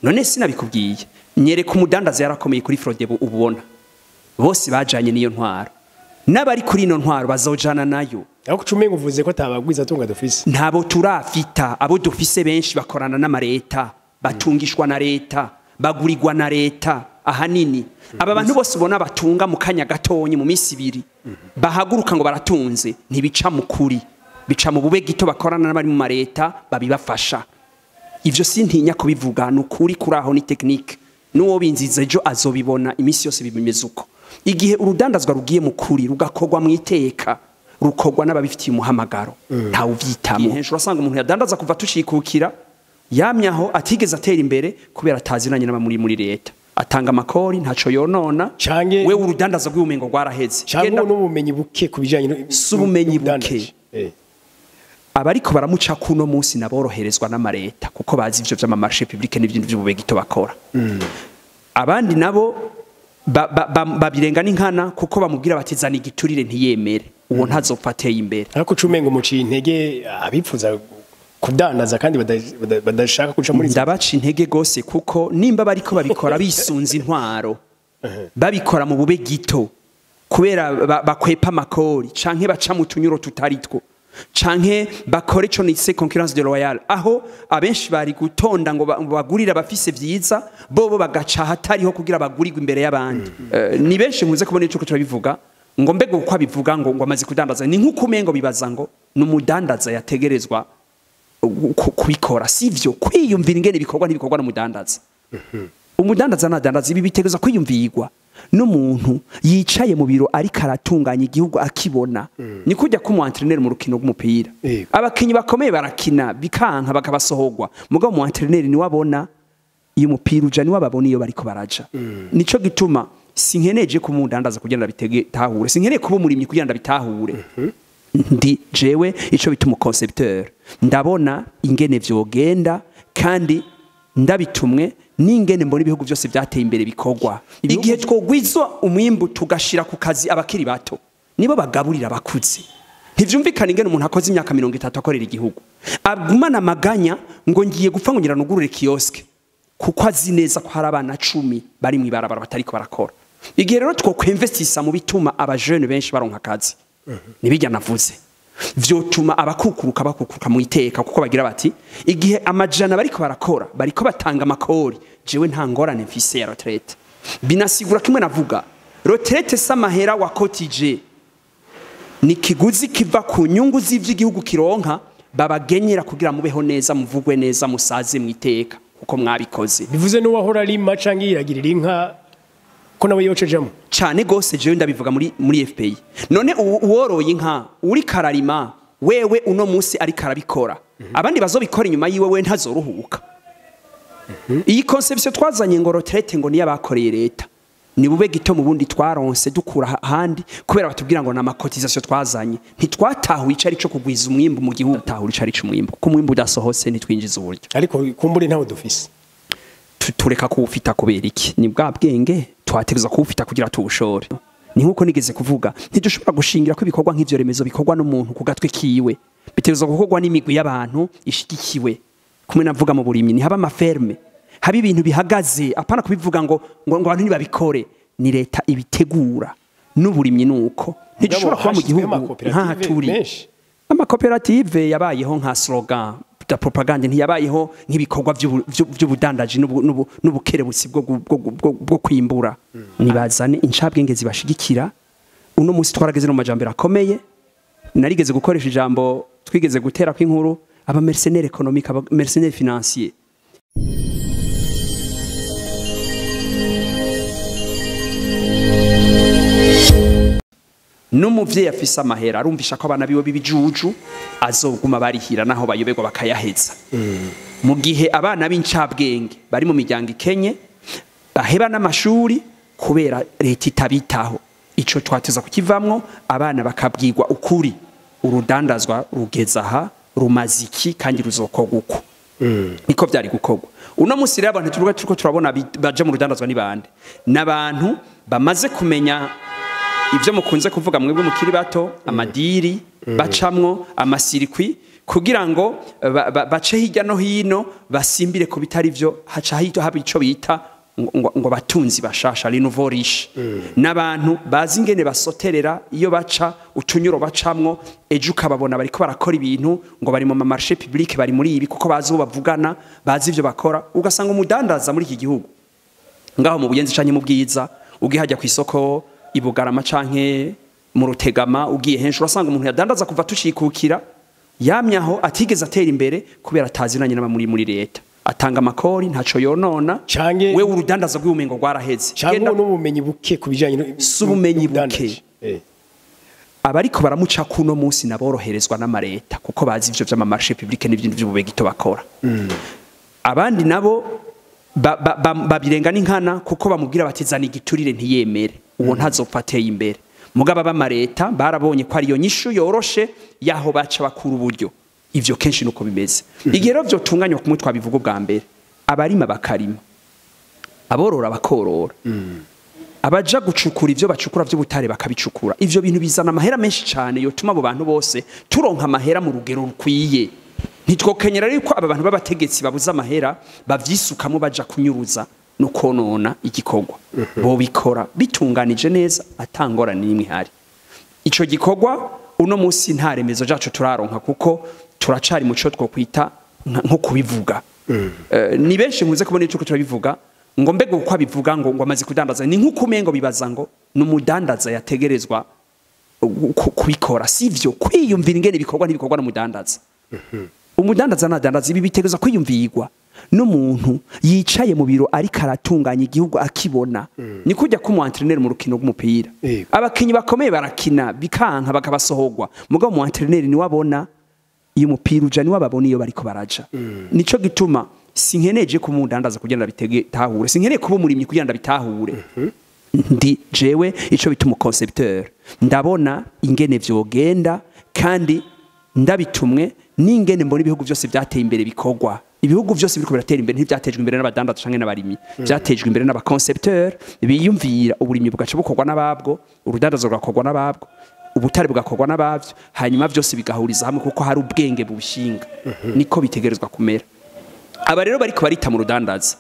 None sinabikubwiye, nyereka umudandaza yarakomeye kuri Frodebu ubona bose bajanye niyo ntwaro, n'abari kuri ino ntwaro bazojana nayo. Aho kucumenga uvuze ko atabagwiza tunga dufise. Ntabo turafita, abo dufise benshi bakorana n'amareta, batungishwa na leta, bagurirwa na leta ahanini. Aba bantu bose ubona batunga mu kanya gatonyi mu minsi ibiri, bahaguruka ngo baratunze, ntibica mu kuri, bica mu bube gito bakorana n'abari mu mareta babibafasha. Ivyo sintinya kubivuga, nukuri kuraho ni technique. Nuwo binziza ejo azobibona, iminsi yose bimeze uko. Igihe urudandazwa rugiye mu kuri rugakorwa mu iteka, rukorwa n'ababifitiye umuhamagaro, nta uvyitamo. Henshi urasanga umuntu yadandaza kuva tushikukira yamyaho atigeze atera imbere kubera atazinanye n'abamuri muri leta. Atanga amakori ntaco yonona, we urudandaza rw'ubumengo rwaraheze. Canke n'ubumenyi buke kubijanye n'ubumenyi buke. Abariko baramuca kuno munsi naboroherezwa n'amareta kuko bazi ivyo vy'ama marché public n'ibintu by'ububegito bakora. Abandi nabo babirenga n'inkana kuko bamubwira batizana igiturire ntiyemere, uwo ntazopfa ateye imbere. Ariko cumengo muciye intege abipfuza kudandaza kandi badashaka kuca muri. Ndabaca intege gose kuko nimba bariko babikora bisunze intwaro, babikora mu bube gito kubera bakwepa amakori canke baca mu tunyuro tutaritwo, canke bakore ico nise concurrence de loyale, aho abenshi bari gutonda ngo bagurira abafise vyiza bobo bagaca hatariho kugira bagurirwe imbere y'abandi. Ni benshi nkunze kubona ico turabivuga ngo mbega uko abivuga ngo amaze kudandaza, ni nkuko umengo bibaza ngo numudandaza yategerezwa kubikora. Sivyo, kwiyumvira ingene bikorwa ntibikorwa n'umudandaza. Umudandaza nadandaza ibi bitegerezwa kwiyumvirwa n'umuntu yicaye mu biro ariko aratunganya igihugu akibona. Ni kujya ku mu entraîneur mu rukino rw'umupira, abakinyi bakomeye barakina bikanka bakabasohogwa, mugabo mu entraîneur ni wabona iyo umupira uja, ni wababona iyo bariko baraja. Nico gituma sinkeneje kumudandaza kugira ndabitege tahure, sinkeneye kuba umurimyi kugira ndabitahure. Ndi jewe ico bituma concepteur, ndabona ingene vyogenda kandi ndabitumwe n'ingene mbona ibihugu byose byateye imbere bikorwa. Igihe twogwizwa umwimbu tugashira ku kazi abakiri bato, nibo bagaburira abakuze. Ntivyumvikana ingene umuntu akoze imyaka 30 akorera igihugu agumana amaganya ngo ngiye gupfa ngo ngira nugurure kioske, kuko azi neza ko hari abana 10 bari mu ibarabara batariko barakora. Igihe rero twokwinvestisa mu bituma abajeune benshi baronka akazi, nibijya navuze vyotuma abakukuruka bakukuruka mu iteka, kuko bagira bati igihe amajana bariko barakora bariko batanga amakori, jewe nta ngorane mfise ya retraite. Binasigura kimwe navuga, retraite samahera wa cotije ni kiguzi kiva ku nyungu z'ivy'igihugu kironka, babagenyera kugira mubeho neza, muvugwe neza, musaze mu iteka kuko mwabikoze. Bivuze n'uwahora arima canke yiragirira inka ko nawe yocejamo cyane gose. Jewe ndabivuga muri FPI. None uworoye inka uri kararima wewe uno munsi ari karabikora, abandi bazobikora inyuma yiwe, we ntazoruhuka. Iyi conception twazanye ngo retraite ngo niya bakoreye leta, ni bube gito mu bundi twaronse dukura ahandi kubera batubwira ngo na makotisation twazanye, ntitwatahuye icari cyo kugwiza umwimbu mu gihugu, tahura icari cy'umwimbu kuko umwimbu udasohose ntitwinjiza uburyo. Ariko kumbure ntawe dufise, tureka kuwufita kubera iki? Ni bwa bwenge twategerezwa kuwufita kugira tuwushore. Ni nkuko nigeze kuvuga, ntidushobora gushingira ko ibikorwa nk'ivyo remezo bikorwa n'umuntu ku gatwe kiwe, bitegerezwa gukorwa n'imigwi y'abantu ishigikiwe. Kumwe navuga mu burimyi ni haba amaferme, haba ibintu bihagaze, apana kubivuga ngo abantu ntibabikore, ni leta ibitegura. N'uburimyi nuko ntidushobora kuba mu gihugu nkaha turi. Amakoperative yabayeho nka slogan da propaganda, ntiyabayeho nk'ibikorwa by'ubudandaji n'ubukerebutsi bwo kwimbura. Nibazane incabwenge zibashigikira. Uno munsi twarageze no majambere akomeye. Narigeze gukoresha ijambo twigeze gutera kw'inkuru, aba mercenaires économiques, aba mercenaires financiers. N'umuvyeyi afise amahera arumvisha ko abana biwe bibijuju azoguma barihira naho bayoberwa bakayaheza. Mu gihe abana b'incabwenge bari mu miryango ikenye baheba n'amashuri kubera leta itabitaho, ico twateza kukivamwo, abana bakabwirwa ukuri, urudandazwa rugeza aha rumaziki kandi ruzokorwa uko. Niko byari gukorwa. Uno munsi rero abantu turuga turiko turabona baje mu rudandazwa ni bande? N'abantu bamaze kumenya ivyo mukunze kuvuga mwebwe mukiri bato, amadiri bacamwo, amasirikwi Kugira ngo bace hirya no hino basimbire ku bitari byo, haca hito haba ico bita ngo batunzi bashasha, les nouveaux riches, n'abantu bazi ingene basoterera iyo baca utunyuro bacamwo. Ejo ukababona bariko barakora ibintu ngo bari mu marché public, bari muri ibi, kuko bazi uwo bavugana, bazi ivyo bakora. Ugasanga umudandaza muri iki gihugu, ngaho mu Buyenzi canke mu Bwiza, ugiye hajya ku isoko i Bugarama canke mu Rutegama, ugiye henshi urasanga umuntu yadandaza kuva tucikukira, yamye aho, atigeze atera imbere kubera atazinanye n'abamuri muri leta, atanga amakori, ntaco yonona. We urudandaza rw'ubumengo rwaraheze. Canke n'ubumenyi buke ku bijanye Si ubumenyi buke. n'ubudandaji. Abariko baramuca kuno munsi naboroherezwa n'amareta, kuko bazi ivyo vy'ama marché public n'ibintu vy'ububegito bakora. Abandi nabo babirenga n'inkana, kuko bamubwira bati zana igiturire, ntiyemere. Uwo ntazopfa ateye imbere. Mugabo b'amareta barabonye ko ariyo nyishu yoroshe yaho baca bakura uburyo. Ivyo kenshi nuko bimeze. Igihe rero vyotunganywa kumwe twabivuga ubwa mbere, abarima bakarima, aborora bakorora, abaja gucukura ivyo bacukura vy'ubutare bakabicukura, ivyo bintu bizana amahera menshi cyane yotuma abo bantu bose turonka amahera mu rugero rukwiye. Ntitwokenyera rero ko aba bantu b'abategetsi babuze amahera bavyisukamo baja kunyuruza no konona igikorwa. Bobikora bitunganije neza, atangorane n'imwe ihari. Ico gikorwa uno munsi nta remezo jacu turaronka, kuko turacari mu co twokwita nko kubivuga. Ni benshi nkunze kubona ico turabivuga ngo mbega uko abivuga ngo amaze kudandaza, ni nk'uko umengo bibaza ngo numudandaza yategerezwa kubikora. Sivyo, kwiyumvira ingene ibikorwa n'ibikorwa n'umudandaza. Umudandaza nadandaza, ibi bitegerezwa kwiyumvirwa n'umuntu yicaye mu biro ariko aratunganya igihugu akibona. Ni kujya ku entraîneur mu rukino rw'umupira, abakinyi bakomeye barakina bikanka bakabasohogwa, mugabo mu entraîneur niwe abona iyo umupira uja, niwe ababona iyo bariko baraja. Nico gituma sinkeneje kumudandaza kugira ngo bitege tahure, sinkeneye kuba umurimyi kugira ngo bitahure. Ndi jewe ico bita umu concepteur, ndabona ingene vyogenda kandi ndabitumwe n'ingene mbona ibihugu byose byateye imbere bikorwa. Ibihugu byose biriko biratera imbere ntibyatejwe imbere n'abadandaza canke n'abarimyi, byatejwe imbere n'aba concepteur biyumvira. Uburimyi bugaca bukorwa n'ababwo, urudandazo rugakorwa n'ababwo, ubutare bugakorwa n'abavyo, hanyuma byose bigahuriza hamwe kuko hari ubwenge bubishinga. Niko bitegerezwa kumera. Aba rero bariko barita mu rudandaza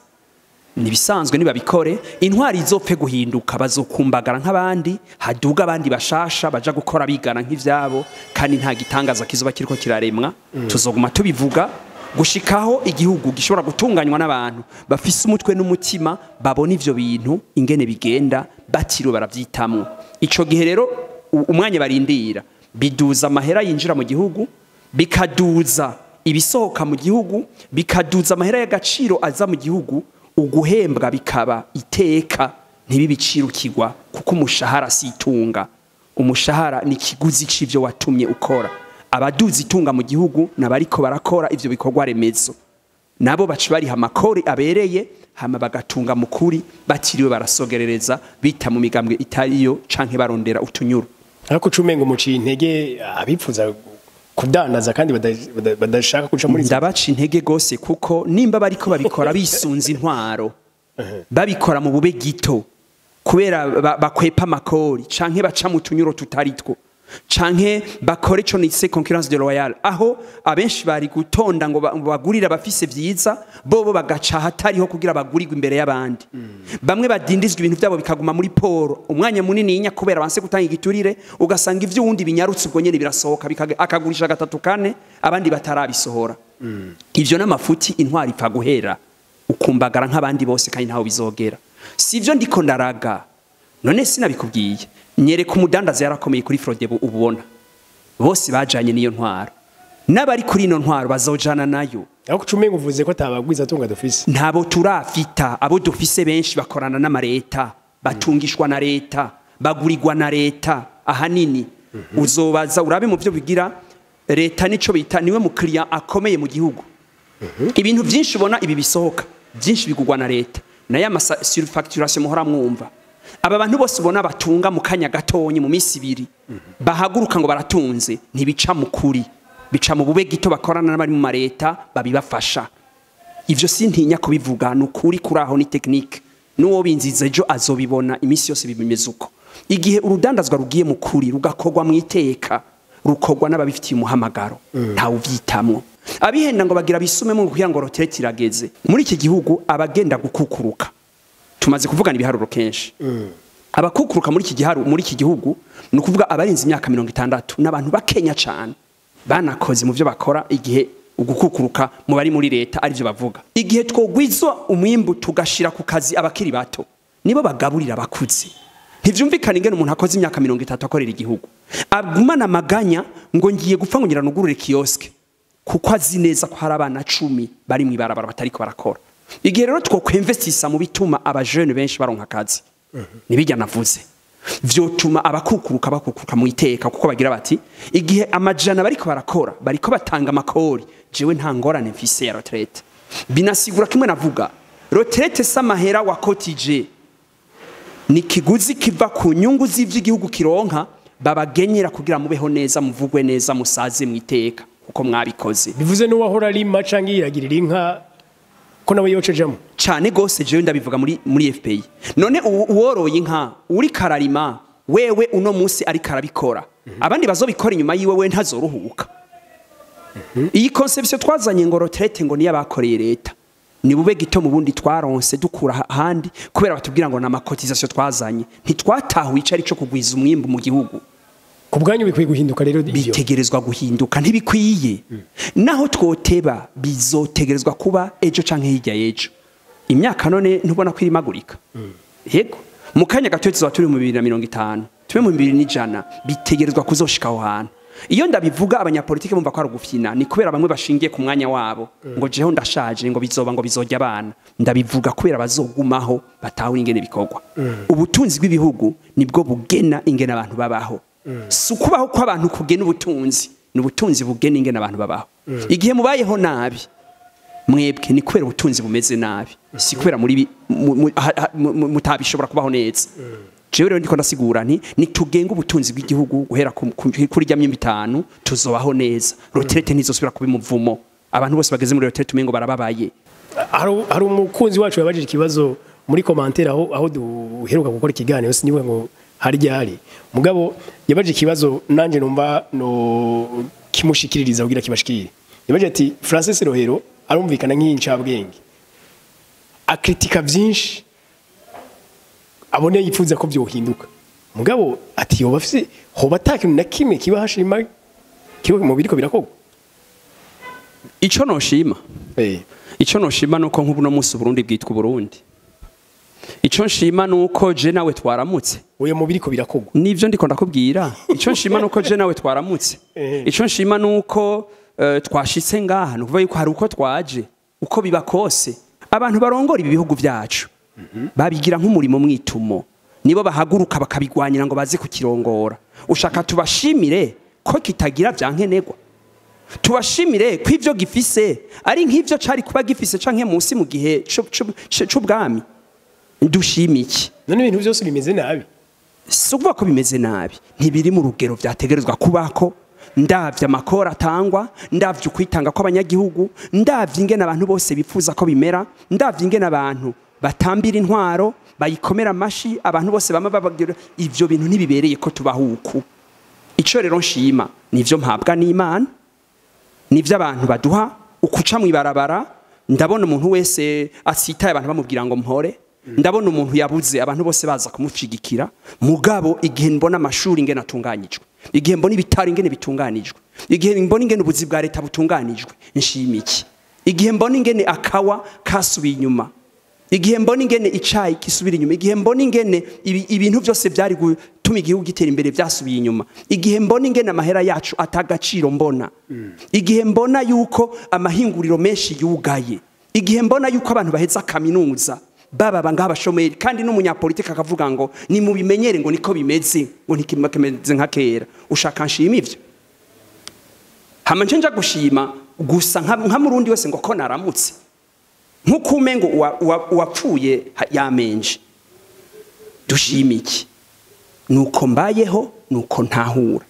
nibisanzwe, nibabikore. Intwari izopfe guhinduka, bazokumbagara nk'abandi, haduga abandi bashasha baja gukora bigana nk'ivyabo, kandi nta gitangaza kizoba kiriko kiraremwa. Tuzoguma tubivuga gushikaho igihugu gishobora gutunganywa n'abantu bafise umutwe n'umutima, babona ivyo bintu ingene bigenda batiriwe baravyitamwo. Ico gihe rero umwanya barindira biduza amahera yinjira mu gihugu, bikaduza ibisohoka mu gihugu, bikaduza amahera y'agaciro aza mu gihugu, uguhembwa bikaba iteka, ntibibicirukirwa, kuko umushahara si itunga. Umushahara ni ikiguzi c'ivyo watumye ukora. Abaduza itunga mu gihugu n'abariko barakora ivyo bikorwa remezo, nabo baca bariha amakori abereye, hama bagatunga mu kuri batiriwe barasogerereza bita mu migambwe itariyo canke barondera utunyuro. Ariko ucumengo muciye intege abipfuza kudandaza kandi badashaka kuca muri izo. Ndabaca intege gose, kuko nimba bariko babikora bisunze intwaro, babikora mu bube gito kubera bakwepa amakori canke baca mu tunyuro tutari two, canke bakora ico nise concurrence déloyale, aho abenshi bari gutonda ngo bagurire abafise vyiza, bobo bagaca hatariho kugira bagurirwe imbere y'abandi. Bamwe badindizwa ibintu byabo bikaguma muri port umwanya munini inya kubera banse gutanga igiturire. Ugasanga ivyo wundi binyarutse ubwo nyene birasohoka, akagurisha gatatu kane abandi batarabisohora. Ivyo n'amafuti. Intwari ipfa guhera, ukumbagara nk'abandi bose, kandi ntaho bizogera. Sivyo ndiko ndaraga? None sinabikubwiye? Nyereka umudandaza yarakomeye kuri Frodebu ubona bose bajanye n'iyo ntwaro. N'abari kuri ino ntwaro bazojana nayo. Ariko ucumengo uvuze ko atabagwiza tunga dufise. Ntabo turafita. Abo dufise benshi bakorana n'amareta, batungishwa na leta, bagurirwa na leta ahanini. Uzobaza urabe mu byo bigira leta, nico bita niwe mukiriya akomeye mu gihugu. Ibintu byinshi ubona ibi bisohoka byinshi bigurwa na leta, nayo ama surfacturation muhora mwumva. Aba bantu bose ubona batunga mu kanya gatonyi, mu minsi 2 bahaguruka ngo baratunze, ntibica mu kuri, bica mu bube gito bakorana n'abari mu mareta babibafasha. Ivyo sintinya kubivuga, ni ukuri kuri aho, ni technique, n'uwo binziza ejo azobibona. Iminsi yose bimeze uko. Igihe urudandazwa rugiye mu kuri, rugakorwa mu iteka, Rukorwa n'ababifitiye umuhamagaro, ntawe uvyitamwo. Abihenda ngo bagira bisumemo kugira ngo retraite irageze. Muri iki gihugu abagenda gukukuruka, tumaze kuvugana ibiharuro kenshi, abakukuruka muri iki giharu, muri iki gihugu, ni ukuvuga abarenze imyaka 60 n'abantu bakenya cane banakoze mu byo bakora igihe ugukukuruka mu bari muri leta arivyo bavuga. Igihe twogwizwa umwimbu tugashira ku kazi abakiri bato, nibo bagaburira abakuze. Ntivyumvikana ingene umuntu akoze imyaka 30 akorera igihugu agumana amaganya ngo ngiye gupfa ngo ngira nugurure kioske, kuko azi neza ko hari abana 10 bari mu ibarabara batariko barakora. Igihe rero twokwinvestisa mu bituma abajene benshi baronka akazi, nibijya navuze, vyotuma abakukuruka bakukuruka mu iteka, kuko bagira bati igihe amajana bariko barakora bariko batanga amakori, jewe nta ngorane mfise ya retraite. Binasigura kimwe navuga, retraite samahera wa kotije ni kiguzi kiva ku nyungu z'ivy'igihugu kironka, babagenyera kugira mubeho neza, muvugwe neza, musaze mu iteka kuko mwabikoze. Bivuze n'uwahora arima canke yiragirira inka ko nawe yocejamo cane gose. Jewe ndabivuga muri FPI. None uworoye inka uri kararima wewe uno munsi ari karabikora, abandi bazobikora inyuma yiwe, we ntazoruhuka. Iyi conception twazanye ngo retraite ngo niyo abakoreye leta, ni bube gito mu bundi twaronse dukura ahandi, kubera batubwira ngo na cotisation twazanye, ntitwatahuye icari co kugwiza umwimbu mu gihugu. Ku bwanyu bikwiye guhinduka rero ivyo? Bitegerezwa guhinduka, ntibikwiye. Naho twoteba bizotegerezwa kuba ejo canke hirya y'ejo. Imyaka none ntubona ko irimagurika? Yego, mu kanya gato tuzoba turi mu 2050, tube mu 2100, bitegerezwa kuzoshika aho hantu. Iyo ndabivuga abanyapolitike bumva ko ari ugufyina, ni kubera bamwe bashingiye ku mwanya wabo ngo jeho ndashaje, ngo bizoba ngo bizojya abana. Ndabivuga kubera bazogumaho batahura ingene bikorwa. Ubutunzi bw'ibihugu nibwo bugena ingene abantu babaho. Si ukubaho kw'abantu kugena ubutunzi, ni ubutunzi bugena ingene abantu babaho. Igihe mubayeho nabi mwebwe ni kubera ubutunzi bumeze nabi, si kubera muri mutabishobora kubaho neza. Jewe rero ndiko ndasigura nti nitugenga ubutunzi bw'igihugu guhera kuri rya myimbi 5 tuzobaho neza. Retraite ntizosubira kuba umuvumo, abantu bose bageze muri retraite umengo barababaye. Hari umukunzi wacu yabajije ikibazo muri commentaire aho duheruka gukora ikiganiro, siniwe ngo hari ryari, mugabo yabajije ikibazo nanje numva no kimushikiririza kugira kibashikire. Yabajije ati Francis Rohero arumvikana nk'incabwenge, akritika byinshi abone yifuza ko byohinduka, mugabo ati yoba afise hoba atakintu na kimwe kiba hashima kiba mu biriko birakogwa. Ico noshima, ico noshima nuko nk'ubu no munsi Burundi bwitwa Burundi. Ico nshima nuko je nawe twaramutse. Oya, mu biriko birakogwa. Nivyo ndiko ndakubwira. Ico nshima nuko je nawe twaramutse. Ico nshima nuko twashitse ngaha, nukuvuga yuko hari uko twaje, uko biba kose. Abantu barongora ibi bihugu byacu babigira nk'umurimo mwitumo, nibo bahaguruka bakabigwanyira ngo baze kukirongora. Ushaka tubashimire ko kitagira vyankenerwa, tubashimire ko ivyo gifise ari nk'ivyo cari kuba gifise canke munsi mu gihe c'ubwami. Dushimiki none ibintu byose bimeze nabi? Si ukuvuga ko bimeze nabi, ntibiri mu rugero vyategerezwa kubako. Ndavye amakora atangwa, ndavye ukwitanga kw'abanyagihugu, ndavye ingene abantu bose bifuza ko bimera, ndavye ingene abantu batambira intwaro bayikomera amashi, abantu bose bama babagira ivyo bintu ntibibereye ko tubaho uku. Ico rero nshima nivyo mpabwa n'Imana, nivyo abantu baduha ukuca mu ibarabara. Ndabona umuntu wese asitaye abantu bamubwira ngo mpore, ndabona umuntu yabuze abantu bose baza kumushigikira. Mugabo igihe mbona amashuri ingene atunganyijwe, igihe mbona ibitaro ingene bitunganijwe, igihe mbona ingene ubuzi bwa leta butunganijwe, nshima iki? Igihe mbona ingene akawa kasubiye inyuma, igihe mbona ingene icayi kisubira inyuma, igihe mbona ingene ibintu byose byari gutuma igihugu gitera imbere byasubiye inyuma, igihe mbona ingene amahera yacu atagaciro mbona, igihe mbona yuko amahinguriro menshi yugaye, igihe mbona yuko abantu baheza kaminuza baba bangaha abashomeri, kandi n'umunyapolitike akavuga ngo ni mubimenyere ngo niko bimeze, ngo ntikimeze nka kera. Ushaka nshima ivyo? Hama nje nja gushima gusa nka murundi wese ngo ko naramutse, nkuko umengo uwapfuye yamenje. Dushima iki? Nuko mbayeho, nuko ntahura.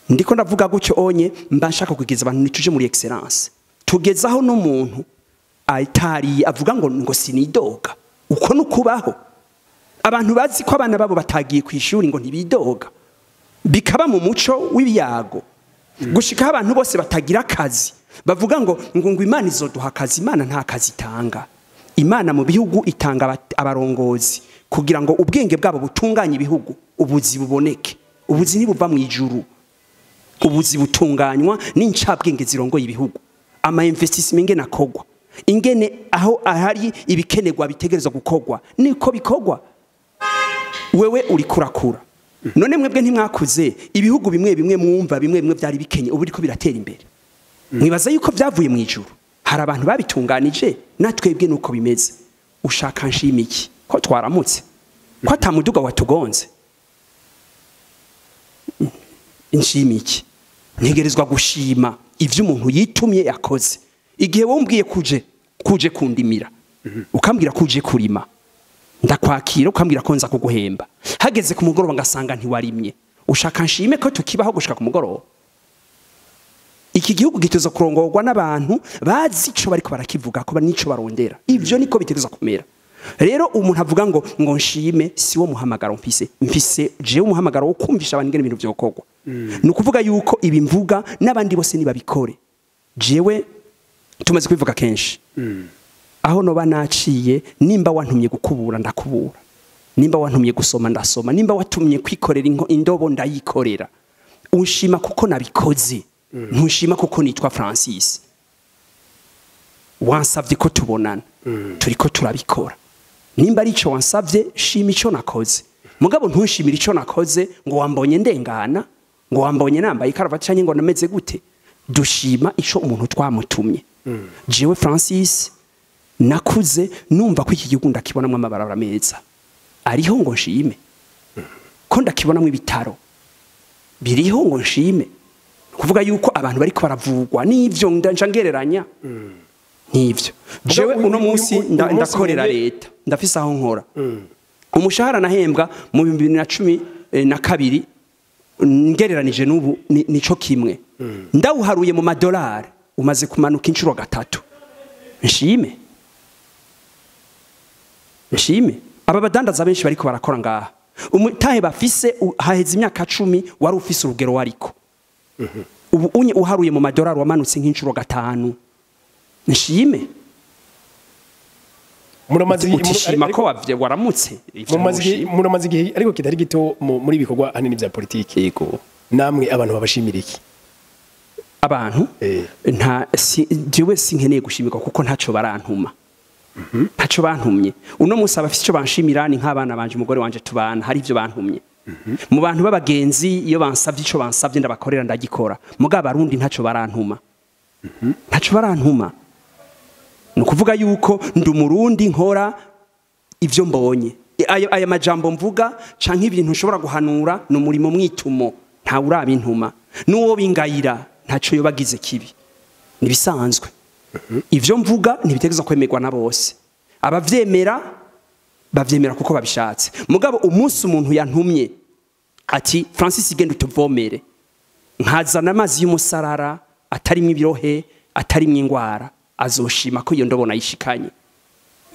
Ndiko ndavuga gutyo onye mba nshaka kugeza abantu nituje muri excellence, tugezaho n'umuntu atari avuga ngo sinidoga. Uko nukubaho. Abantu bazi ko abana babo batagiye ku ishuri ngo ntibidoga. Bikaba mu muco w'ibiyago. Gushika abantu bose batagira akazi bavuga ngo ngo Imana izoduha akazi. Imana nta kazi itanga. Imana mu bihugu itanga abarongozi kugira ngo ubwenge bwabo butunganye ibihugu, ubuzi buboneke. Ubuzi ntibuva mu ijuru, ubuzi butunganywa n'incabwenge zirongoye ibihugu. Ama investissement ingene akogwa, ingene aho ahari ibikenerwa bitegerezwa gukogwa niko bikogwa. Wewe uri kurakura none mwebwe ntimwakuze. Ibihugu bimwe bimwe mwumva bimwe bimwe byari bikenye, ubu biriko biratera imbere. Mwibaza yuko byavuye mu ijuru? Hari abantu babitunganije, natwebwe nuko bimeze. Ushaka nshima iki? Ko twaramutse, ko atamuduga watugonze, nshima iki? Ntegerezwa gushima ivyo umuntu yitumye yakoze. Igihe wombwiye kuje kundimira, ukambwira kuje kurima, ndakwakira, ukambwira ko nza kuguhemba, hageze ku mugoroba ngasanga ntiwarimye, ushaka nshime ko tukibaho gushika ku mugoroba? Iki gihugu giteza kurongorwa n'abantu bazi ico bariko barakivuga, ko nico barondera. Ivyo niko biteza kumera. Rero umuntu avuga ngo nshime, si wo muhamagaro mfise. Mfise jewe umuhamagaro wo kumvisha abantu ingene ibintu vyokogwa. Ni ukuvuga yuko ibi mvuga n'abandi bose nibabikore. Jewe tumaze kubivuga kenshi, aho noba naciye, nimba wantumye gukubura ndakubura, nimba wantumye gusoma ndasoma, nimba watumye kwikorera indobo ndayikorera. Unshima kuko nabikoze, ntushima kuko nitwa Francis. Wansavye ko tubonana, turiko turabikora. Nimba ari ico wansavye, shima ico nakoze. Mugabo ntushimira ico nakoze ngo wambonye ndengana, ngo wambonye nambaye ikaravati canke ngo nameze gute. Dushima ico umuntu twamutumye. Jewe Francis nakuze numva ko iki gihugu ndakibonamwo amabarabara meza ariho ngo nshime, ko ndakibonamwo ibitaro biriho ngo nshime. Kuvuga yuko abantu bariko baravugwa n'ivyo nja ngereranya n'ivyo. Jewe uno munsi ndakorera leta, ndafise aho nkora. Umushahara nahembwa mu 2012 ngereranije n'ubu nico kimwe. Ndawuharuye mu madolari umaze kumanuka inshuro 3. Nshime. Nshime. Aba badandaza benshi bariko barakora ngaha, umutahe bafise haheze imyaka 10 wari ufise urugero wariko. Ubu unye uharuye mu madolari wamanutse nk'inshuro 5. Nshime. Utishima ko waramutse. Muramaze igihe ariko kitari gito muri bikorwa hanini vya politiki. Yego. Namwe abantu babashimira iki? Abantu nta jewe sinkeneye gushimirwa kuko ntaco barantuma. Ntaco bantumye. Uno munsi abafite ico banshimira ni nk'abana banje, umugore wanje tubana, hari ivyo bantumye. Mu bantu b'abagenzi iyo bansavye ico bansavye ndabakorera ndagikora. Mugabo abarundi ntaco barantuma. Ntaco barantuma. Ni ukuvuga yuko ndi umurundi nkora ivyo mbonye. Aya majambo mvuga canke ibintu nshobora guhanura ni umurimo mwitumo, nta urabintuma. N'uwo bingayira ntaco yobagize kibi. Nibisanzwe. Ivyo mvuga ntibitegerezwa kwemerwa na bose. Abavyemera bavyemera kuko babishatse. Mugabo umunsi umuntu yantumye ati Francis genda utuvomere, nkazana amazi y'umusarara atarimwe ibirohe, atarimwe ingwara, azoshima ko iyo ndobona yishikanye.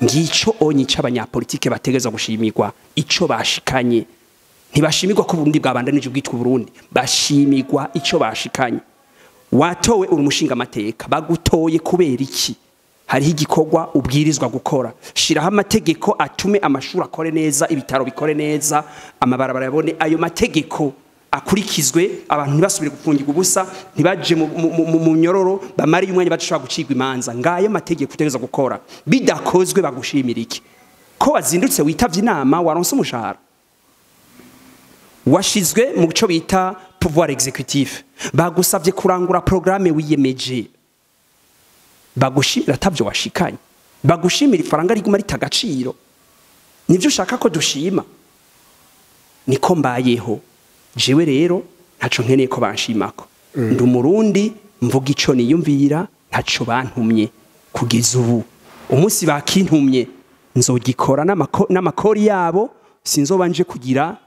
Ngico onyica abanyapolitike bategeza gushimirwa ico bashikanye. Ntibashimirwa ko Burundi bwabandanije ubwitwa Burundi, bashimirwa ico bashikanye. Watowe uri umushinga amateka, bagutoye kubera iki? Hariho igikorwa ubwirizwa gukora. Shiraho amategeko atume amashuri akore neza, ibitaro bikore neza, amabarabara yabone. Ayo mategeko akurikizwe, abantu ntibasubire gupfungirwa ubusa, ntibaje mu nyororo bamare umwanya badashobora gucirwa imanza. Ngayo mategeko utegerezwa gukora. Bidakozwe bagushimira iki? Ko wazindutse witavye inama, waronse umushahara, washizwe mu cyo bita pouvoir exécutif, bagusavye kurangura programme wiyemeje, bagushimira atavyo washikanye, bagushimira ifaranga riguma ritagaciro. Nivyo ushaka ko dushima? Niko mbayeho. Jewe rero ntaco nkeneye ko banshimako. Ndi umurundi mvuga ico niyumvira, ntaco bantumye kugeza ubu. Umunsi bakintumye nzogikora n'amakori yabo, sinzoba nje kugira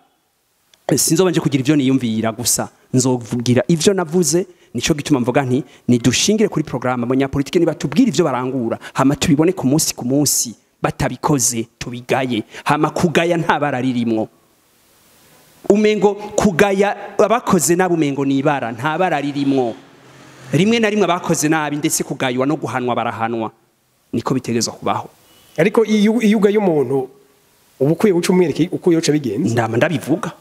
ivyo niyumvira gusa, nzovugira ivyo navuze. Nico gituma mvuga nti nidushingire kuri programme. Abanyapolitike nibatubwira ivyo barangura, hama tubibone ku munsi ku munsi. Batabikoze tubigaye, hama kugaya nta bararirimwo. Umengo kugaya abakoze nabi umengo ni ibara, nta bara ririmwo. Rimwe na rimwe abakoze nabi ndetse kugaywa no guhanwa barahanwa, niko bitegerezwa kubaho. Ariko iyo ugaye umuntu uba ukwiye guca umwereka uko yoca bigenze. Ndama ndabivuga.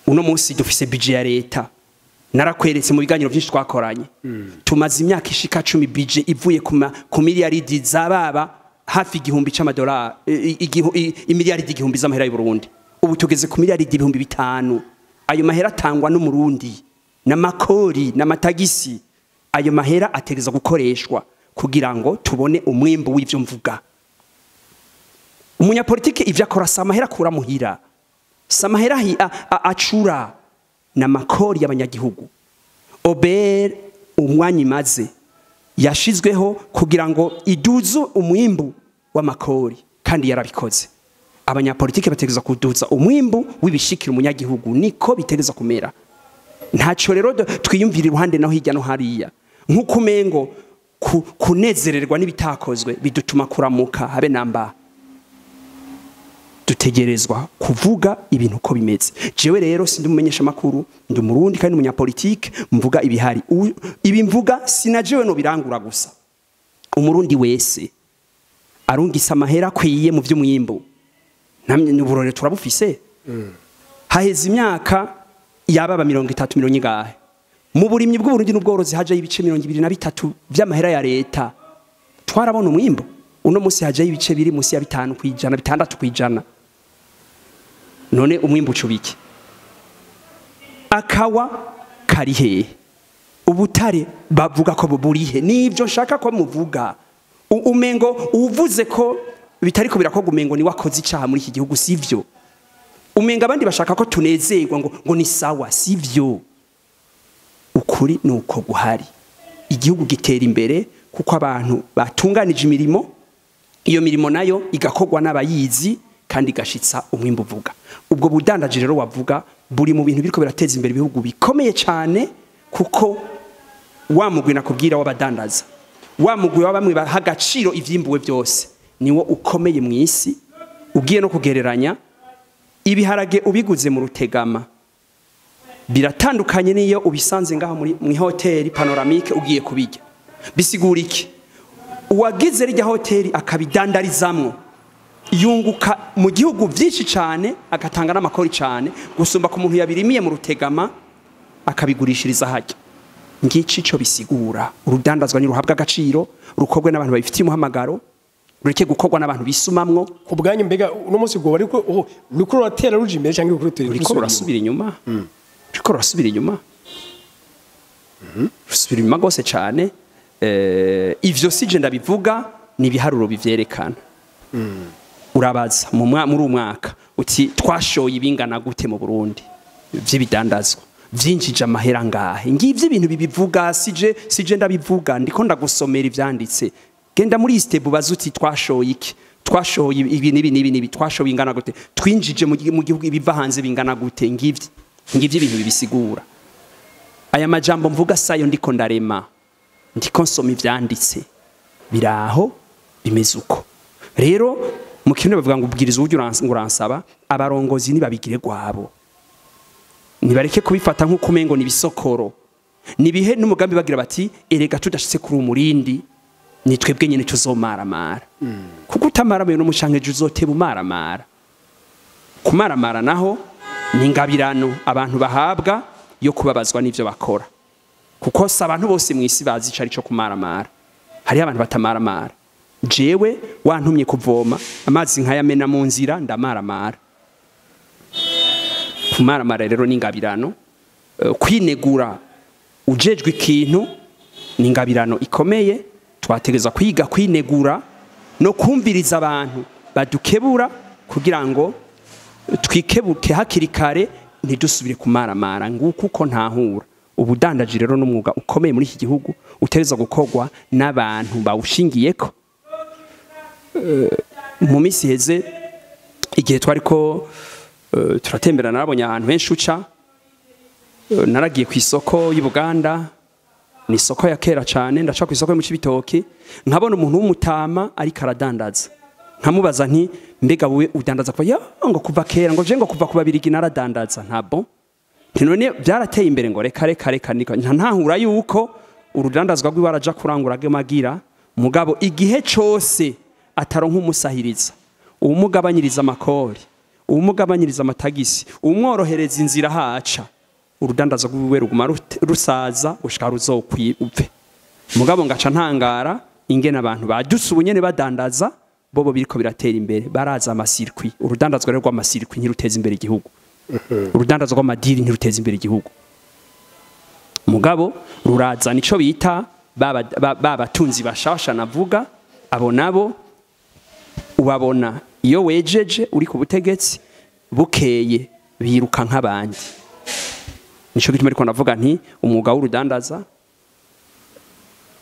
Uno munsi dufise budget ya leta, narakweretse mu biganiro byinshi twakoranye. Tumaze imyaka ishika 10 budget ivuye ku miliyaridi zababa hafi 1000 c'amadolari, imiliyaridi 1000 z'amahera y'u Burundi. Ubu tugeze ku miliyaridi 5000. Ayo mahera atangwa n'Umurundi, n'amakori, n'amatagisi. Ayo mahera ategerezwa gukoreshwa kugira ngo tubone umwimbu w'ivyo mvuga. Umunyapolitike ivyo akora si amahera akura muhira, si amahera acura, n'amakori y'abanyagihugu. OBR umwanya imaze yashizweho kugira ngo iduze umwimbu w'amakori, kandi yarabikoze. Abanyapolitike bategerezwa kuduza umwimbu w'ibishikira umunyagihugu, niko bitegerezwa kumera. Ntaco rero twiyumvira iruhande naho hirya no hariya, nk'uko umengo kunezererwa n'ibitakozwe bidutuma kuramuka habe namba. Dutegerezwa kuvuga ibintu uko bimeze. Jewe rero sindi umumenyesha makuru, ndi umurundi kandi umunyapolitike, mvuga ibihari. Ibi mvuga sinajewe no birangura gusa. Umurundi wese arungisa amahera akwiye mu vy'umwimbu. Namwe n'uburore turabufise. Haheze imyaka yababa 30 miliyoni gahe. Mu burimyi bw'Uburundi n'ubworozi haje ibice 23 vy'amahera ya leta. Twarabona umwimbu. Uno munsi haje ibice biri munsi ya 5 kwijana, 6 kwijana. None umwimbu ucubiki? Akawa kari hehe? Ubutare bavuga ko buburihe? Nivyo nshaka ko muvuga. Umengo uvuze ko bitariko birakorwa, umengo ni wakoze icaha muri iki gihugu, sivyo? Umenga abandi bashaka ko tunezerwa ngo ni sawa, sivyo? Ukuri nuko guhari. Igihugu gitera imbere kuko abantu batunganije imirimo, iyo mirimo nayo igakorwa n'abayizi kandi igashitsa umwimbu uvuga. Ubwo budandaji rero wavuga buri mu bintu biriko birateza imbere ibihugu bikomeye cyane, kuko wa mugwi nakubwira w'abadandaza, wa mugwi wa bamwe baha agaciro ivyimbuwe byose, niwo ukomeye mu isi. Ugiye no kugereranya ibiharage ubiguze mu Rutegama biratandukanye niyo ubisanze ngaho muri hoteli panoramique ugiye kubijya. Bisigura iki? Uwagize rijya hoteli akabidandarizamwo yunguka mu gihugu byinshi cyane, agatanga n'amakori cyane gusumba ku muntu yabirimiye mu Rutegama akabigurishiriza hajya. Ngici ico bisigura. Urudandazwa ni ruhabwa agaciro, rukorwe n'abantu babifitiye umuhamagaro, rureke gukorwa n'abantu bisumamwo. Ku bwanyu mbega uno munsi ubwo bariko ruriko ruratera ruja imbere canke ruriko rurasubira inyuma? Ruriko rurasubira inyuma. Rusubira inyuma gose cyane. Ivyo sije ndabivuga, ni ibiharuro bivyerekana. Urabaza muri umwaka uti twashoye ibingana gute mu Burundi vy'ibidandazwa, vyinjije amahera ngahe? Ngivyo ibintu bibivuga, sije ndabivuga, ndiko ndagusomera ivyanditse. Genda muri step ubaze uti twashoye iki, twashoye ibi nibi nibi nibi, twashoye ingana gute, twinjije mu gihugu ibiva hanze bingana gute. Ngivyo ibintu bibisigura. Aya majambo mvuga sayo ndiko ndarema, ndiko nsoma ivyanditse, biraho bimeze uko. Rero mu kintu bavuga ngo ubwiriza uburyo uransaba, abarongozi nibabigire gwabo, nibareke kubifata nk'uko umengo ni bisokoro. Nibihe n'umugambi bagira bati erega tudashitse kuri umurindi ni twebwe nyene tuzomaramara. Kuko utamaramaye no mucankeje uzoteba umaramara. Kumaramara naho ni ingabirano abantu bahabwa yo kubabazwa n'ivyo bakora. Kuko si abantu bose mw'isi bazi ico arico kumaramara. Hariho abantu batamaramara. Jewe wantumye kuvoma amazi nkayamena mu nzira ndamaramara. Kumaramara rero ni ingabirano. Kwinegura ujejwe ikintu ni ingabirano ikomeye. Twategerezwa kwiga kwinegura no kumviriza abantu badukebura kugira ngo twikebuke hakiri kare ntidusubire kumaramara. Nguko uko ntahura. Ubudandaji rero n'umwuga ukomeye muri iki gihugu utegerezwa gukorwa n'abantu bawushingiyeko. Mu minsi iheze igihe twariko turatembera narabonye ahantu henshi uca. Naragiye ku isoko y'u Buganda, ni isoko ya kera cyane, ndaca ku isoko yo mu Cibitoki, nkabona umuntu w'umutama ariko aradandaza. Nkamubaza nti mbega wowe udandaza kuva? Ngo kuva kera, ngo je ngo kuva ku Babirigi naradandaza. Ntabo nti none byarateye imbere? Ngo reka reka reka. Niko ntahura yuko urudandazwa rwiwe araja kurangura gemagira, mugabo igihe cose ataronka umusahiriza, uwumugabanyiriza amakori, uwumugabanyiriza amatagisi, umworohereza inzira haca, urudandazwa rwiwe ruguma rusaza gushika ruzokwipfe. Mugabo ngaca ntangara ingene abantu badutse ubu nyene badandaza bobo biriko biratera imbere, baraza ama circuits. Urudandazwa rero rw'ama circuits ntiruteza imbere igihugu, urudandazwa rw'ama deal ntiruteza imbere igihugu, mugabo rurazana ico bita ba batunzi bashasha navuga. Abo nabo ubabona iyo wejeje uri ku butegetsi, bukeye biruka nk'abandi. Nico gituma ariko ndavuga nti umwuga w'urudandaza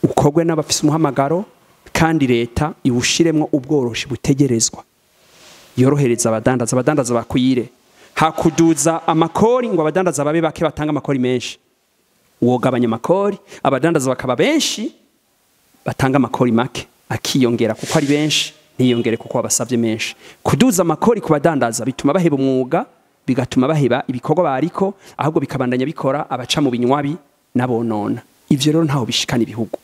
ukorwe n'abafise umuhamagaro, kandi leta iwushiremwo ubworoshi butegerezwa, yorohereza abadandaza, abadandaza bakwire. Hakuduza amakori ngo abadandaza babe bake batanga amakori menshi, wogabanya amakori abadandaza bakaba benshi batanga amakori make, akiyongera kuko ari benshi, ntiyongere kuko wabasavye menshi. Kuduza amakori ku badandaza bituma baheba umwuga, bigatuma baheba ibikorwa bariko, ahubwo bikabandanya bikora abaca mu binywabi n'abonona. Ivyo rero ntaho bishikana ibihugu.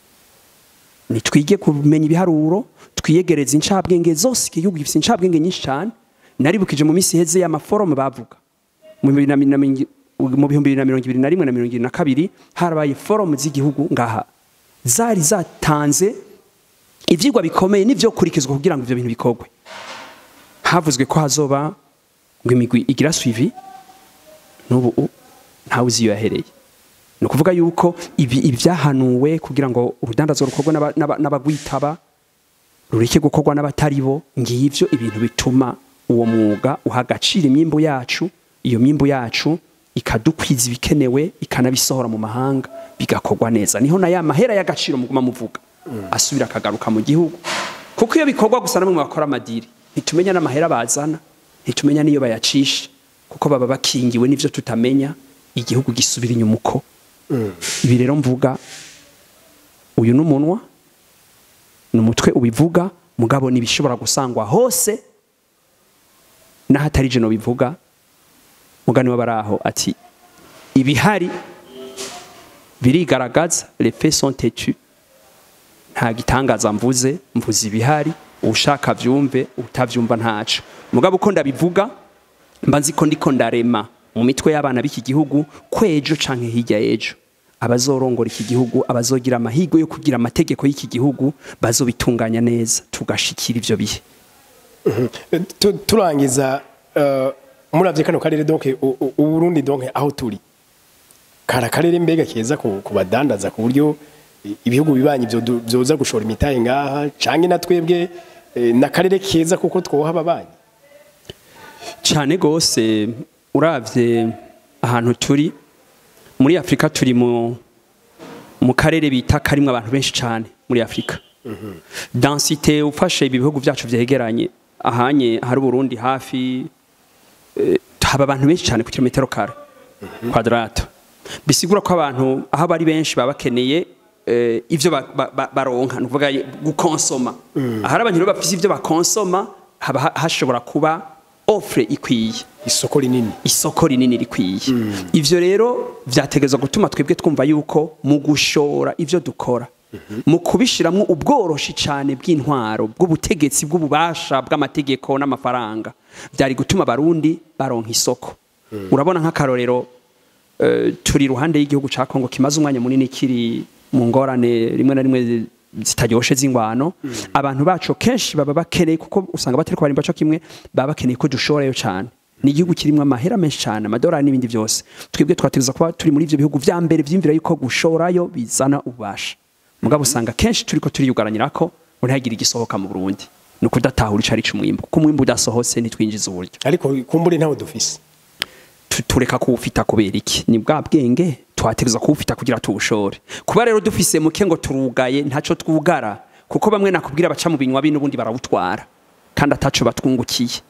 Nitwige kumenya ibiharuro, twiyegereze incabwenge zose. Igihugu gifise incabwenge nyinshi cyane. Naribukije mu minsi iheze y'ama forum bavuga mu 2021 na 2022, harabaye forum z'igihugu ngaha zari zatanze ivyigwa bikomeye n'ivyo kurikizwa kugira ngo ivyo bintu bikorwe. Havuzwe ko hazoba ngo imigwi igira suivi, n'ubu ntawe uzi iyo yahereye. Ni ukuvuga yuko ibi ibyahanuwe kugira ngo urudandazwa rukorwe n'abagwitaba rureke gukorwa n'abatari bo. Ngivyo ibintu bituma uwo mwuga uha agaciro imyimbu yacu, iyo myimbu yacu ikadukwiza ibikenewe, ikanabisohora mu mahanga, bigakorwa neza. Niho na ya mahera y'agaciro muguma muvuga asubira akagaruka mu gihugu, kuko iyo bikorwa gusa namwe bakora ama deal, ntitumenya n'amahera bazana, ntitumenya n'iyo bayacisha, kuko baba bakingiwe n'ivyo tutamenya. Igihugu gisubira inyuma uko. Ibi rero mvuga, uyu n'umunwa ni umutwe ubivuga, mugabo ntibishobora gusangwa hose n'ahatari jeno bivuga. Mugani w'abaraho ati ibihari birigaragaza, les faits sont têtus. Nta gitangaza mvuze, mvuze ibihari. Ushaka vyumve, utavyumva ntaco. Mugabo uko ndabivuga, mba nzi ko ndiko ndarema mu mitwe y'abana b'iki gihugu kwejo canke hirya y'ejo abazorongora iki gihugu, abazogira amahirwe yo kugira amategeko y'iki gihugu, bazobitunganya neza tugashikira ivyo bihe. Turangiza, muravye kano karere, donc Uburundi, donc aho turi kara karere mbega keza ku badandaza, ku buryo ibihugu bibanyi byoza gushora imitahe ngaha, canke na twebwe na karere keza kuko twoha ababanyi? Cyane gose. Uravye ahantu turi muri Afrika, turi mu karere bita karimwe abantu benshi cyane muri Afrika. Densité, ufashe ibi bihugu byacu vyegeranye ahanye, hari Burundi hafi, haba abantu benshi cyane ku kilometero kare quadrato. Bisigura ko abantu aho bari benshi baba bakeneye ivyo baronka, ni ukuvuga gukonsoma. Ahari abantu rero bafise ivyo bakonsoma, haba hashobora kuba offre ikwiye, isoko rinini. Isoko rinini rikwiye. Ivyo rero vyategezwa gutuma twebwe twumva yuko mu gushora ivyo dukora, mu kubishiramwo ubworoshi cane bw'intwaro, bw'ubutegetsi, bw'ububasha bw'amategeko n'amafaranga, vyari gutuma abarundi baronka isoko. Urabona nk'akarorero, turi iruhande y'igihugu ca Kongo kimaze umwanya munini kiri mu ngorane rimwe na rimwe zitaryoshe z'ingwano. Abantu bacu kenshi baba bakeneye, kuko usanga batariko barimba co kimwe, baba bakeneye ko dushorayo cane. Ni igihugu kirimwo amahera menshi cane, amadolari n'ibindi byose. Twebwe twategereza kuba turi muri ivyo bihugu vya mbere vyimvira yuko gushorayo bizana ububasha, mugabo usanga kenshi turiko turiyugaranyirako ngo ntihagire igisohoka mu Burundi. Ni ukudatahura ico ari c'umwimbu, kuko umwimbu udasohotse ntitwinjiza uburyo. Ariko kumbure ntawe dufise. Tureka kuwufita kubera iki? Ni bwa bwenge twategerezwa kuwufita kugira tuwushore. Kuba rero dufise muke ngo turugaye, ntaco twugara, kuko bamwe nakubwira baca mu binywa n'ubundi barawutwara kandi ataco batwungukiye.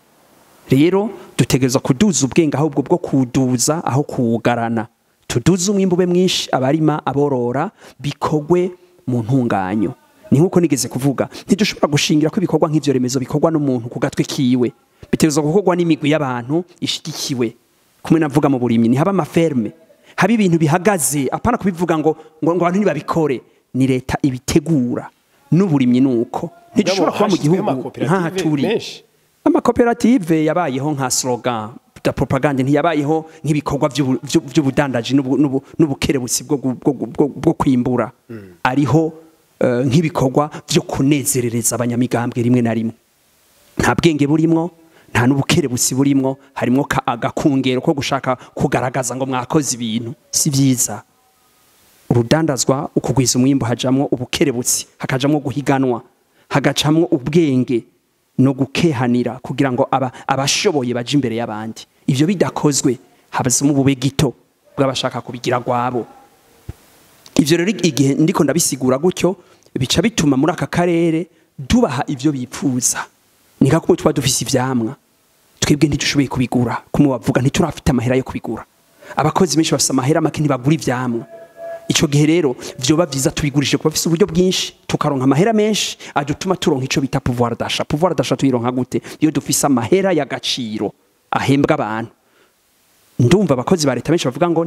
Rero dutegerezwa kuduza ubwenge ahubwo bwo kuduza aho kuwugarana, tuduze umwimbu ube mwinshi, abarima, aborora, bikogwe mu ntunganyo. Ni nkuko nigeze kuvuga, ntidushobora gushingira ko ibikorwa nk'ivyo remezo bikorwa n'umuntu ku gatwe kiwe, bitegerezwa gukorwa n'imigwi y'abantu ishigikiwe. Kumwe navuga mu burimyi, ni haba ama fermes, haba ibintu bihagaze, apana kubivuga ngo abantu ntibabikore, ni leta ibitegura. N'uburimyi nuko ntidushobora kuba mu gihugu nk'aha turi. Menshi. Amakoperative yabayeho nka slogan da propagande, ntiyabayeho nk'ibikorwa vy'ubudandaji n'ubukerebutsi bwo kwimbura. Ariho nk'ibikorwa vyo kunezerereza abanyamigambwe rimwe na rimwe. Nta bwenge burimwo, nta n'ubukerebutsi burimwo, harimwo agakungero ko gushaka kugaragaza ngo mwakoze ibintu. Si vyiza. Urudandazwa, ukugwiza umwimbu, hajamwo ubukerebutsi, hakajamwo guhiganwa, hagacamwo ubwenge no gukehanira kugira ngo abashoboye baje imbere y'abandi. Ivyo bidakozwe habazemo ubube gito bw'abashaka kubigira gwabo. Ivyo rero, igihe ndiko ndabisigura gutyo, bica bituma muri aka karere dubaha ivyo bipfuza. Ni nka kumwe tuba dufise ivyamwa, twebwe ntidushoboye kubigura, kumwe bavuga ntiturafite amahera yo kubigura. Abakozi benshi bafise amahera make, ntibagura ivyamwa. Ico gihe rero vyoba vyiza tubigurishije kuba bafise uburyo bwinshi, tukaronka amahera menshi adutuma turonka ico bita pouvoir d'achat. Pouvoir d'achat tuyironka gute? Iyo dufise amahera y'agaciro ahembwa abantu. Ndumva abakozi ba leta benshi bavuga ngo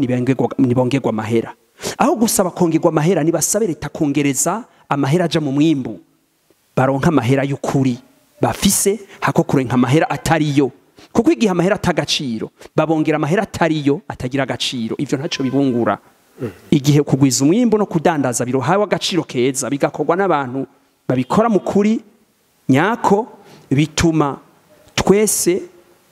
nibongerwa amahera. Aho gusaba kongerwa amahera, nibasabe leta kongereza amahera aja mu mwimbu, baronka amahera y'ukuri bafise, hako kurenka amahera atariyo, kuko igihe amahera atagaciro babongera amahera atariyo, atagira agaciro, ivyo ntaco bibungura. Igihe kugwiza umwimbu no kudandaza birohawe agaciro keza, bigakorwa n'abantu babikora mu kuri nyako, bituma twese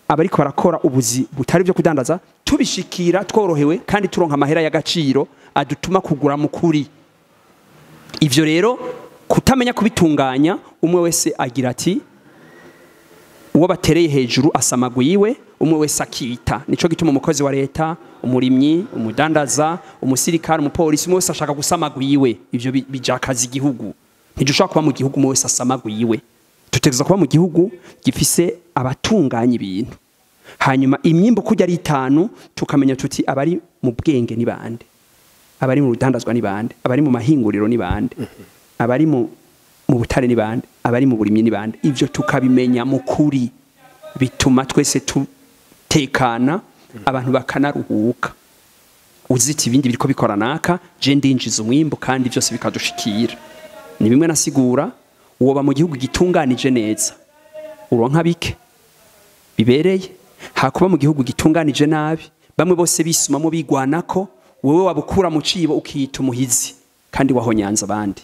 abariko barakora ubuzi butari byo kudandaza tubishikira tworohewe, kandi turonka amahera y'agaciro adutuma kugura mu kuri. Ivyo rero kutamenya kubitunganya, umwe wese agira ati uwo batereye hejuru asamagwiwe, umwe wese akita. Nico gituma umukozi wa leta, umurimyi, umudandaza, umusirikare, umupolisi, umwe wese ashaka gusamagwiwe. Ivyo bijakaza igihugu. Ntidushobora kuba mu gihugu umwe wese asamagwiwe. Tutegerezwa kuba mu gihugu gifise abatunganya ibintu, hanyuma imyimbo kujya ari itanu, tukamenya tuti abari mu bwenge ni bande, abari mu rudandazwa ni bande, abari mu mahinguriro ni bande, abari mu butare ni bande, abari mu burimyi ni bande. Ivyo tukabimenya mu kuri, bituma twese tutekana, abantu bakanaruhuka. Uziti ibindi biriko bikora naka, je ndinjiza umwimbu kandi byose bikadushikira. Ni bimwe nasigura, woba mu gihugu gitunganije neza uronka bike bibereye, hakuba mu gihugu gitunganije nabi, bamwe bose bisumamo bigwanako, wewe wabukura mu cibo ukiyita umuhizi kandi wahonyanza abandi.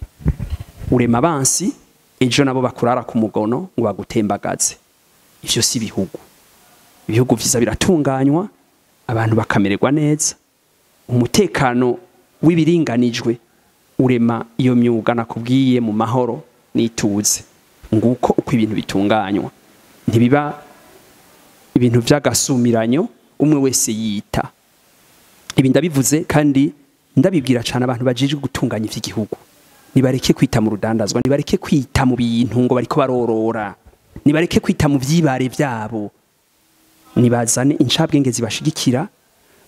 Urema abansi, ejo nabo bakurara ku mugono ngo bagutembagaze. Ivyo si ibihugu. Ibihugu vyiza biratunganywa, abantu bakamererwa neza, umutekano w'ibiringanijwe urema iyo myuga nakubwiye mu mahoro n'ituze. Nguko uko ibintu bitunganywa, ntibiba ibintu vy'agasumiranyo umwe wese yita. Ibi ndabivuze kandi ndabibwira cyane abantu bajejwe gutunganya ivy'igihugu: nibareke kwita mu rudandazwa, nibareke kwita mu bintu ngo bariko barorora, nibareke kwita mu vyibare vyabo, nibazane incabwenge zibashigikira.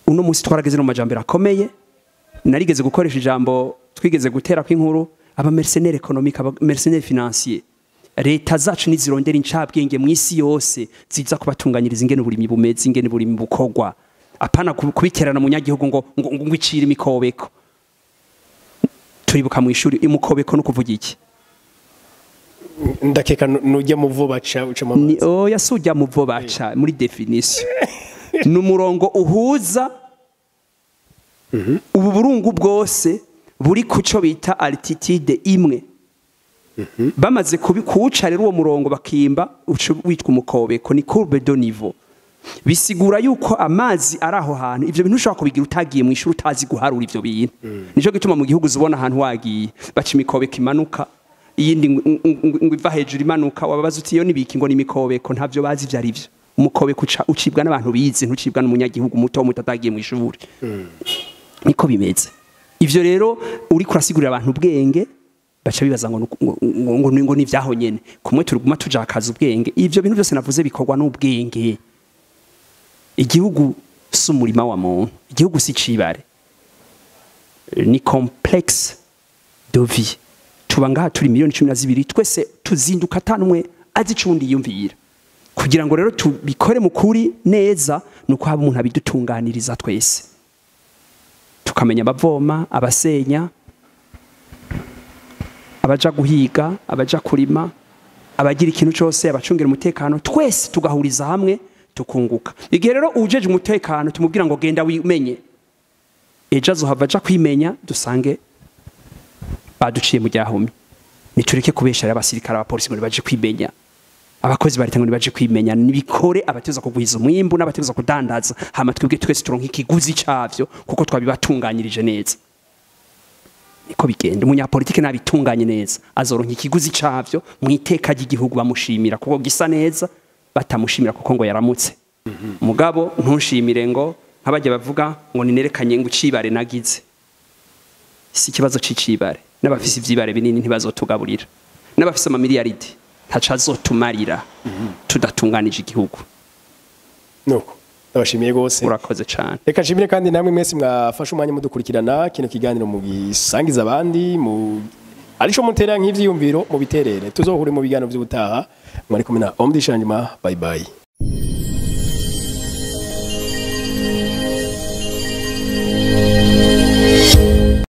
Uno munsi twarageze no mu majambere akomeye. Narigeze gukoresha ijambo twigeze gutera kw'inkuru, aba mercenaires économiques, aba mercenaires financiers. Leta zacu nizirondera incabwenge mu isi yose ziza kubatunganyiriza ingene uburimyi bumeze, ingene uburimyi bukorwa, apana kubiterana mu nyagihugu ngo icire imikobeko. Turibuka mu ishuri, imukobeko no kuvuga iki? Ndakeka nujya mu vuba baca uca mu Ni mazi. Oya, si ujya mu vo baca. Muri définition, ni umurongo uhuza ubu burungu bwose buri ku cyo bita altitude imwe. Bamaze kuwuca rero uwo murongo bakimba, uca witwa umukobeko, ni courbe de niveau. Bisigura yuko amazi ari aho hantu. Ivyo bintu ushobora kubigira utagiye mu ishuri, utazi guharura ivyo bintu. Nico gituma mu gihugu uzubona ahantu wagiye baca imikobeko imanuka, iyindi ngo iva hejuru imanuka, wababaza uti iyo nibiki? Ngo ni imikobeko. Ntavyo bazi ivyo ari vyo. Umukobeko ucibwa n'abantu bize, ntucibwa n'umunyagihugu muto muto atagiye mu ishuri. Niko bimeze. Ivyo rero uri kurasigurira abantu ubwenge, baca bibaza ngo ni ivyaho nyene. Kumwe turiguma tujakaza ubwenge. Ivyo bintu byose navuze bikorwa n'ubwenge. Igihugu si umurima wa muntu, igihugu si cibare, ni complexe de vie. Tuba ngaha turi 12 miliyoni, twese tuzinduka atanumwe azi ico uwundi yiyumvira. Kugira ngo rero tubikore mu kuri neza, nuko haba umuntu abidutunganiriza twese, tukamenya abavoma, abasenya, abaja guhiga, abaja kurima, abagira ikintu cyose, abacungira umutekano, twese tugahuriza hamwe tukunguka. Igihe rero ujeje umutekano tumubwira ngo genda wimenye, ejo azohava aja kwimenya dusange baduciye mu ryahumye. Nitureke kubesha rero abasirikare, abapolisi ngo baje kwimenya, abakozi ba leta ngo baje kwimenya. Nibikore abateza kugwiza umwimbu n'abateza kudandaza, hama twebwe twese turonka ikiguzi cavyo kuko twabibatunganyirije neza. Niko bigenda. Umunyapolitike nabitunganye neza azoronka ikiguzi cavyo mu iteka ry'igihugu, bamushimira kuko gisa neza, batamushimira kuko ngo yaramutse. Mugabo ntushimire ngo nk'abajya bavuga ngo ninerekanye ngo icibare nagize. Si ikibazo c'icibare, n'abafise ivyibare binini ntibazotugaburira, n'abafise amamiliyaridi ntaco azotumarira tudatunganije igihugu. Nuko ndabashimiye gose. Urakoze cane. Reka nshimire kandi namwe mwese mwafashe umwanya mudukurikirana kino kiganiro, mugisangiza abandi, mu arico mutera nk'ivyiyumviro mu biterere. Tuzohure mu biganiro vy'ubutaha. Mwari kumwe na Omdi Shanjima. Bye bye.